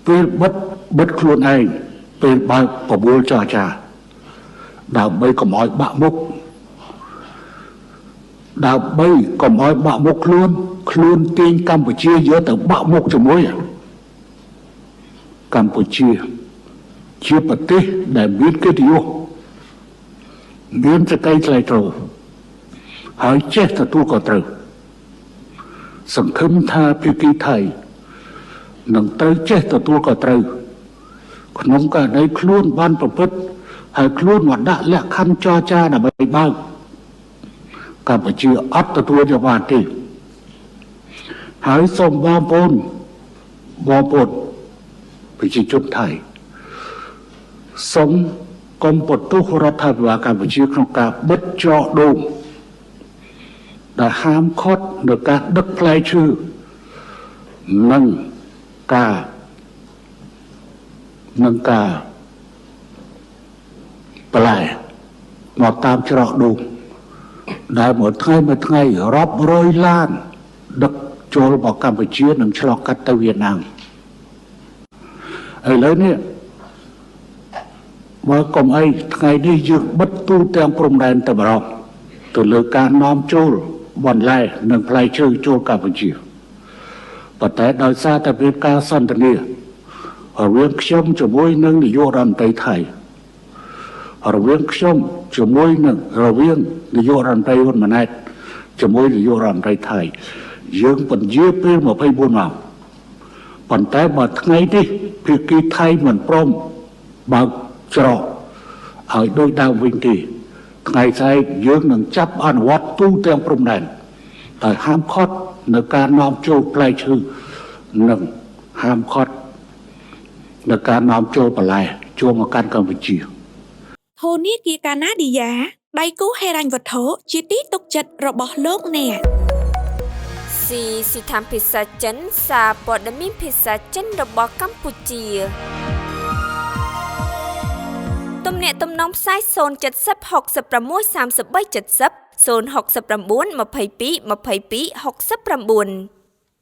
ពេលបិទបិទខ្លួនឯងពេលបើកបបួលចរចាដើម្បីកុំឲ្យបាក់មុខដើម្បីកុំឲ្យបាក់មុខខ្លួនខ្លួនទាញកម្ពុជាយកទៅបាក់មុខជាមួយកម្ពុជាជាប្រទេសដែលមានកិត្តិយសមានសេចក្តីថ្លៃថ្នូរហើយចេះទទួលខុសត្រូវសង្ឃឹមថាភាគីថៃនឹងត្រូវចេះទទួលខុសត្រូវក្នុងករណីខ្លួនបានប្រព្រឹត្តហើយខ្លួនមកដាក់លក្ខខណ្ឌចរចាដើម្បីបើកកម្ពុជាអត់ទទួលយកបានទេហើយសូមបងប្អូនប្រជាជនថៃសូមកុំបន្ទោសរដ្ឋាភិបាលកម្ពុជាក្នុងការបិទច្រកដូងដែលហាមឃាត់នៅការដឹកផ្លែឈើនិងការបន្លែមកតាមច្រកដូងដែលមួយថ្ងៃរាប់រយឡានដឹកចូលមកកម្ពុជានិងឆ្លងកាត់ទៅវៀតណាមឥឡូវនេះបើកុំអីថ្ងៃនេះយើងបិទទូទាំងព្រំដែនតែម្ដងទៅលើការនាំចូលបន្លែនិងផ្លែឈើចូលកម្ពុជាប៉ុន្តែដោយសារតែមានការសន្ទនារវាងខ្ញុំជាមួយនឹងនាយករដ្ឋមន្ត្រីថៃរវាងខ្ញុំជាមួយនឹងរវាងនាយករដ្ឋមន្ត្រីហ៊ុនម៉ាណែតជាមួយនាយករដ្ឋមន្ត្រីថៃយើងពន្យាពេល24ម៉ោងប៉ុន្តែបើថ្ងៃនេះភាគីថៃមិនព្រមបើកច្រកឲ្យដូចដើមវិញទេថ្ងៃស្អែកយើងនឹងចាប់អនុវត្តទូទាំងព្រំដែនដោយហាមឃាត់នៅការនាំចូលផ្លែឈើនិងហាមឃាត់នៅការនាំចូលបន្លែចូលមកកាន់កម្ពុជាធនាគារកាណាឌីយ៉ាដៃគូហិរញ្ញវត្ថុជាទីទុកចិត្តរបស់លោកអ្នកស៊ីស៊ីថាមភាសាចិនសារព័ត៌មានភាសាចិនរបស់កម្ពុជាទំនាក់ទំនងផ្សាយ070 66 33 70 069 22 22 69។